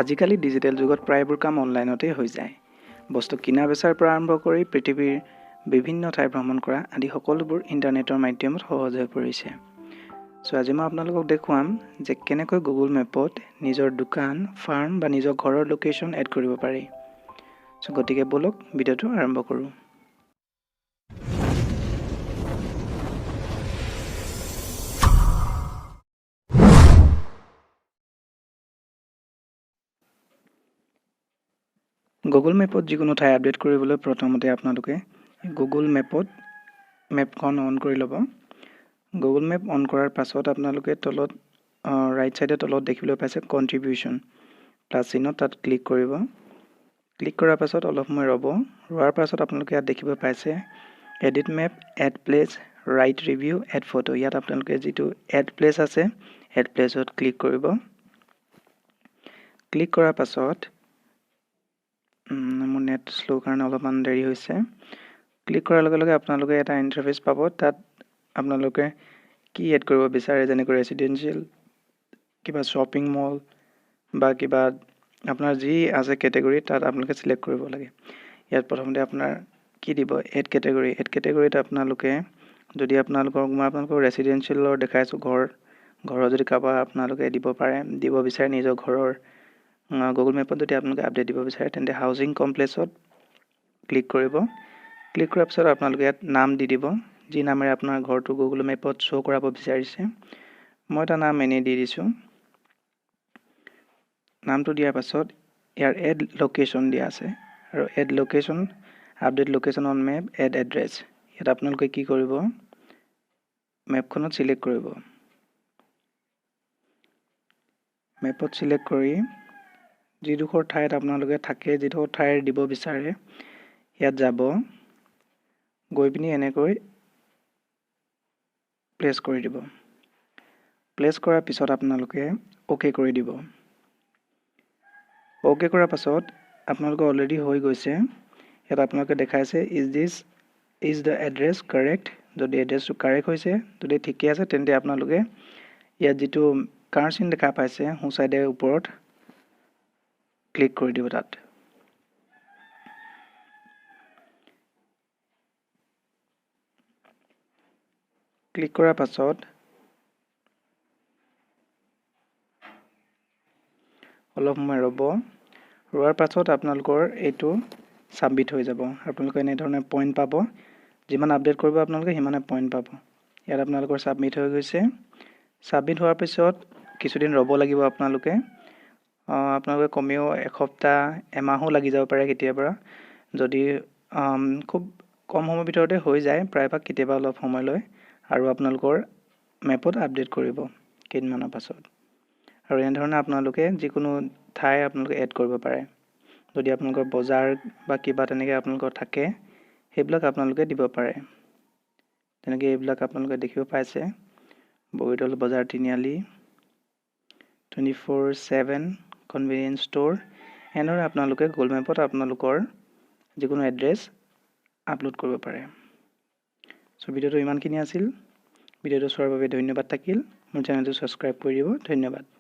আজিকালি ডিজিটেল যুগত প্ৰায়বোৰ কাম অনলাইনতেই হৈ যায়। বস্তু কিনা বেচাৰ পৰা আৰম্ভ কৰি পৃথিৱীৰ বিভিন্ন ঠাই ভ্ৰমণ কৰা আদি সকলোবোৰ ইণ্টাৰনেটৰ মাধ্যমত সহজ হৈ পৰিছে। চ' আজি মই আপোনালোকক দেখুৱাম যে কেনেকৈ গুগল মেপত নিজৰ দোকান, ফাৰ্ম বা নিজৰ ঘৰৰ লোকেশ্যন এড কৰিব পাৰি। চ' গতিকে ব'লক ভিডিঅ'টো আৰম্ভ কৰোঁ। গুগল মেপত যিকোনো ঠাই আপডেট কৰিবলৈ প্ৰথমতে আপোনালোকে গুগল মেপত মেপখন অন কৰি ল'ব। গুগল মেপ অন কৰাৰ পাছত আপোনালোকে তলত ৰাইট ছাইডে তলত দেখিবলৈ পাইছে কণ্ট্ৰিবিউশ্যন প্লাছ চিহ্ন, তাত ক্লিক কৰিব। ক্লিক কৰাৰ পাছত অলপ সময় ৰ'ব। ৰোৱাৰ পাছত আপোনালোকে ইয়াত দেখিব পাইছে edit map, add place, write review, add photo. ইয়াত আপোনালোকে যিটো এড প্লেচ আছে, এড প্লেচত ক্লিক কৰিব। ক্লিক কৰাৰ পাছত, মোৰ নেট শ্ল' কাৰণে অলপমান দেৰি হৈছে। ক্লিক কৰাৰ লগে লগে আপোনালোকে এটা ইণ্টাৰফেচ পাব। তাত আপোনালোকে কি এড কৰিব বিচাৰে, যেনেকৈ ৰেচিডেঞ্চিয়েল, কিবা শ্বপিং মল বা কিবা আপোনাৰ যি আছে কেটেগৰী, তাত আপোনালোকে চিলেক্ট কৰিব লাগে। ইয়াত প্ৰথমতে আপোনাৰ কি দিব, এড কেটেগৰী। এড কেটেগৰীত আপোনালোকে যদি আপোনালোকক, মই আপোনালোকক ৰেচিডেঞ্চিয়েলৰ দেখাইছোঁ, ঘৰৰ যদি কাৰোবাৰ আপোনালোকে দিব পাৰে, দিব বিচাৰে নিজৰ ঘৰৰ গুগল মেপত যদি আপোনালোকে আপডেট দিব বিচাৰে, তেন্তে হাউজিং কমপ্লেক্সত ক্লিক কৰিব। ক্লিক কৰাৰ পিছত আপোনালোকে ইয়াত নাম দি দিব, যি নামেৰে আপোনাৰ ঘৰটো গুগল মেপত শ্ব' কৰাব বিচাৰিছে। মই এটা নাম এনেই দি দিছোঁ। নামটো দিয়াৰ পাছত ইয়াৰ এড লোকেশ্যন দিয়া আছে আৰু add location, update location on map, add address. ইয়াত আপোনালোকে কি কৰিব, মেপখনত চিলেক্ট কৰিব। মেপত চিলেক্ট কৰি যিডোখৰ ঠাইত আপোনালোকে থাকে, যিডোখৰ ঠাইৰ দিব বিচাৰে, ইয়াত যাব, গৈ পিনি এনেকৈ প্লেচ কৰি দিব। প্লেচ কৰাৰ পিছত আপোনালোকে অ'কে কৰি দিব। অ'কে কৰাৰ পাছত আপোনালোকৰ অলৰেডি হৈ গৈছে। ইয়াত আপোনালোকে দেখাইছে is the address correct. যদি এড্ৰেছটো কাৰেক্ট হৈছে, যদি ঠিকে আছে, তেন্তে আপোনালোকে ইয়াত যিটো কাৰ চিন দেখা পাইছে সোঁ চাইডে ওপৰত, ক্লিক কৰি দিব। তাত ক্লিক কৰাৰ পাছত অলপ সময় ৰ'ব। ৰোৱাৰ পাছত আপোনালোকৰ এইটো ছাবমিট হৈ যাব। আপোনালোকে এনেধৰণে পইণ্ট পাব। যিমান আপডেট কৰিব আপোনালোকে সিমানে পইণ্ট পাব। ইয়াত আপোনালোকৰ ছাবমিট হৈ গৈছে। ছাবমিট হোৱাৰ পিছত কিছুদিন ৰ'ব লাগিব আপোনালোকে। আপোনালোকে কমেও এসপ্তাহ, এমাহো লাগি যাব পাৰে কেতিয়াবা। যদি খুব কম সময়ৰ ভিতৰতে হৈ যায় প্ৰায়ভাগ, কেতিয়াবা অলপ সময় লয় আৰু আপোনালোকৰ মেপত আপডেট কৰিব কেইদিনমানৰ পাছত। আৰু এনেধৰণে আপোনালোকে যিকোনো ঠাই আপোনালোকে এড কৰিব পাৰে। যদি আপোনালোকৰ বজাৰ বা কিবা তেনেকৈ আপোনালোকৰ থাকে, সেইবিলাক আপোনালোকে দিব পাৰে। তেনেকৈ এইবিলাক আপোনালোকে দেখিব পাইছে, বগীতল বজাৰ তিনিআলি, 24/7 কনভিনিয়েঞ্চ ষ্ট'ৰ। এনেদৰে আপোনালোকে গুগল মেপত আপোনালোকৰ যিকোনো এড্ৰেছ আপলোড কৰিব পাৰে। চ' ভিডিঅ'টো ইমানখিনি আছিল। ভিডিঅ'টো চোৱাৰ বাবে ধন্যবাদ থাকিল। মোৰ চেনেলটো ছাবস্ক্ৰাইব কৰি দিব। ধন্যবাদ।